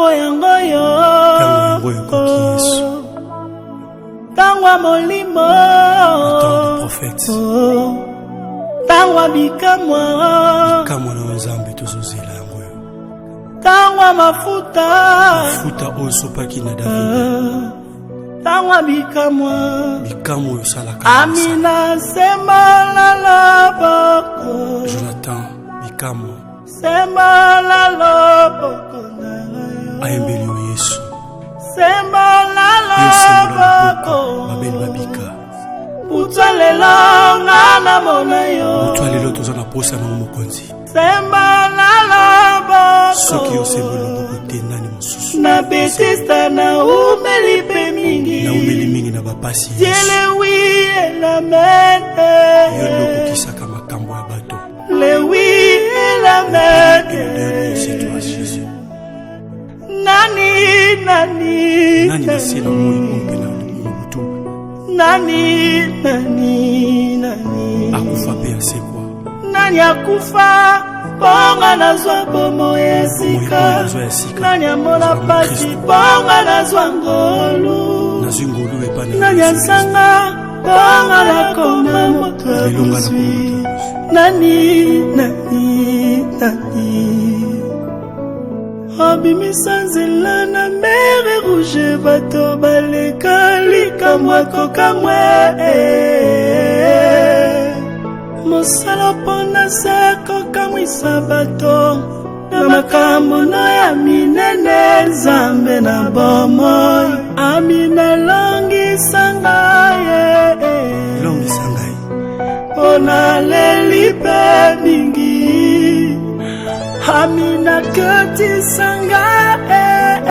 Ntango yango yo. Ntango yango ekoki Yesu. Ntango ya molimo. Le temps du prophète. Oh. Ntango ya bikamwa. Bikamwa na yo Nzambe tozozela yango yo. Ntango ya mafuta. Mafuta oyo osopaki na David. Ah. Ntango ya bikamwa. Bikamwa oyo osalaka. Amina sembola loboko. Jonathan bikamwa. Sembola loboko na yo. Ayembeli yo Yesu. Sembola loboko. Babeli babika. Butwa lelo nga namona yo. Butwa lelo toza na posa nango mokonzi. Sembola loboko. Soki osemboli loboko te nani mosusu. Na betista naumeli mpe mingi. Naumeli mingi na bapasi. Dieu le oui et l'amen. Yo nde okokisaka makambo ya bato. Le oui et l'amen. Et le dernier, c'est toi, Jésus. Nani, nani, nani na se na moi oyo mpe na butu. Nani, nani, nani. Akufa mpe asekwa. Nani akufa mponga nazwa bomoi ya sika. Nani amona pasi mponga nazwa ngolu. Nazwi ngolu epai na Nani azanga mponga nakoma moto ya bozwi. Nani, nani, nani. Obimisa nzela na mere rouge bato baleka likambo akokamwe mosala mpona se kokamwisa bato na makambo no ya minene nzambe na bomoi amina elongisa ngai elongisa ngai mpo naleli mpe mingi amina kotisa ngai.